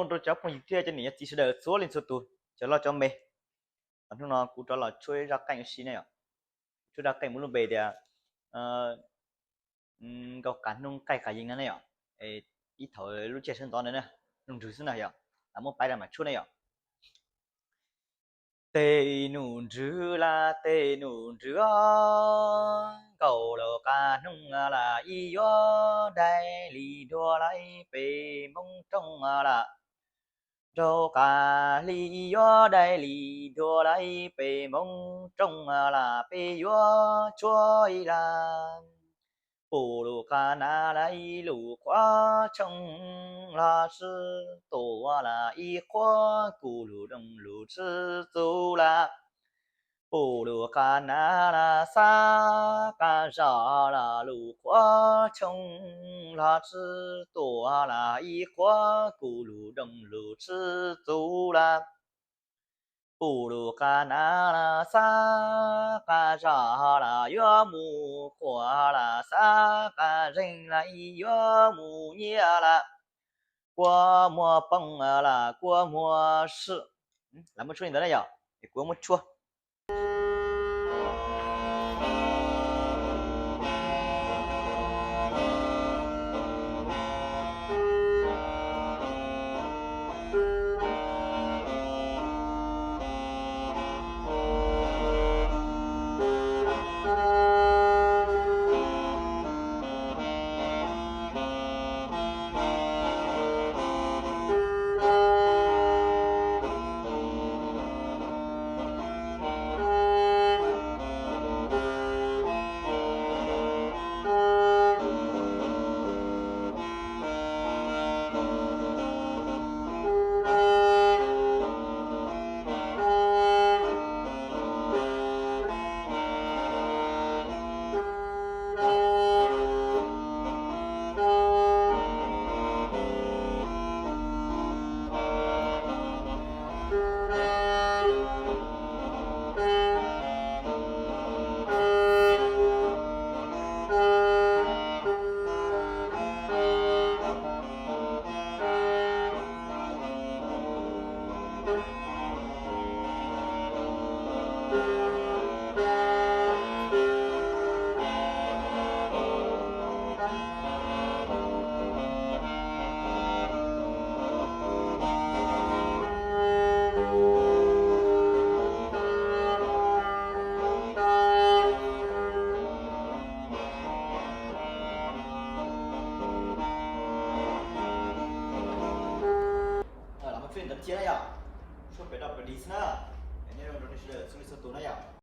Ua rau cov phooj ywg thiab cov niam cov txiv sawv daws txhua leej txhua tus, cov loj cov me. Hnub no kuv rov los tshuab zaj qeej ua si ne yom. Tshuab zaj qeej muaj lub npe tias Nkauj Qas Hnub Qaij Qas Yees no ne yom. Ib thaum lub caij sawv ntxov ntawd na, nws nrwg xwb na yom, lam muab paiv rau mam tshuab ne yom. Tej nus nrwg las tej nus nrwg, Nkauj Qas Hnub las ib yuav dai li dua las peb Hmoob rooj las. Nkauj Qas Hnub ib yuav dai li dua las peb Hmoob rooj las peb yuav tshuab ib las. Pum lus qas nas las ib lus qhuav tshooj los tsi tua las ib qhuav kuv lus dooj lus tsi txuv las. Pum lus qas nas las xab qas zos las lus qhuav tshooj los tsi tua las ib qhuav kuv lus dooj lus tsi txuv las. Pum lus qas nas las xab qas zos las yuav mus quas las xab qas zeeg las ib yuav mus nyiaj las. Kua muag poob las kua muag swm. Lawv muab tshuab li ntawd na yom, es kuv muab tshuab. Lawv muab tshuab li ntawd cia na yom, tshuab pem rau pem li xwb na.